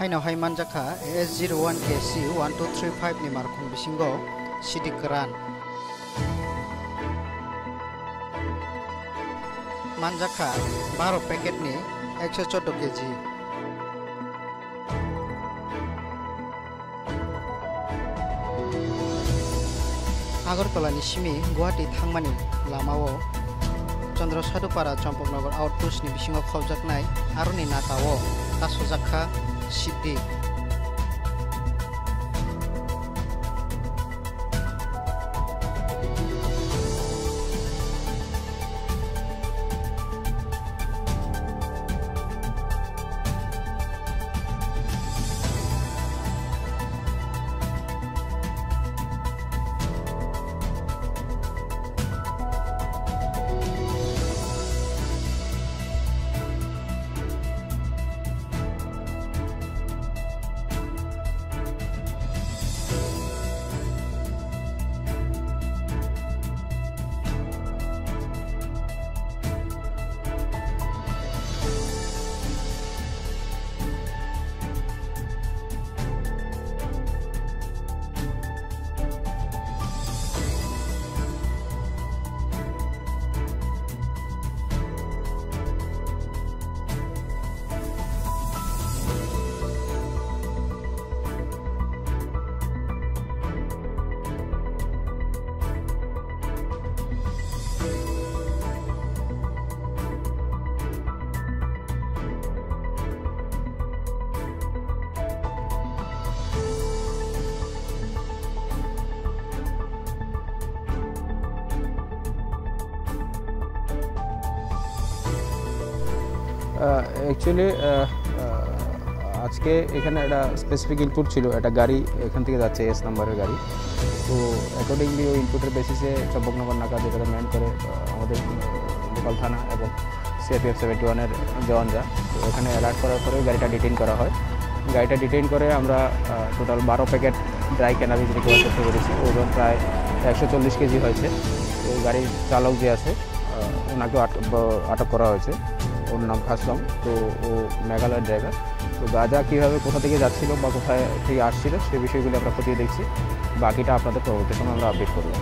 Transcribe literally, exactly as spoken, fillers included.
Haino hai manjakha S zero one K C one two three five ni markhung bisingo sidi kwran. Manjakha baro packet ni ekso chordo K G. Agartala ni simi Guwahati thangmani lamao Chandra Sadhupara Champaknagar outpost ni bisingo khobjaknai aroni nata o kasojak kha sidi. Actually আজকে এখানে একটা specific input ছিল, একটা গাড়ি এখান থেকে যাচ্ছে, এস নাম্বারের গাড়ি। তো অ্যাকর্ডিংলি ওই ইনপুটের বেসিসে চম্পকনগর নাকা যেটা মেন করে আহ, আমাদের লোকাল থানা এবং সিআরপিএফ সেভেন্টি ওয়ানের জওয়ানরা, তো ওখানে অ্যালার্ট করার পরে গাড়িটা ডিটেইন করা হয়। গাড়িটা ডিটেইন করে আমরা টোটাল বারো প্যাকেট ড্রাই ক্যানাবিস রিকভার করতে পেরেছি। ওজন প্রায় একশো চল্লিশ কেজি হয়েছে। তো গাড়ির চালক যে আছে, আহ, ওনাকেও আট-, ব-, আটক করা হয়েছে। ওর নাম খাসলং, তো ও মেঘালয়ের ড্রাইভার। তো গাঁজা কীভাবে, কোথা থেকে যাচ্ছিল বা কোথায় থেকে আসছিল, সে বিষয়গুলি আমরা খতিয়ে দেখছি। বাকিটা আপনাদের পরবর্তী সময় আমরা আপডেট করবো।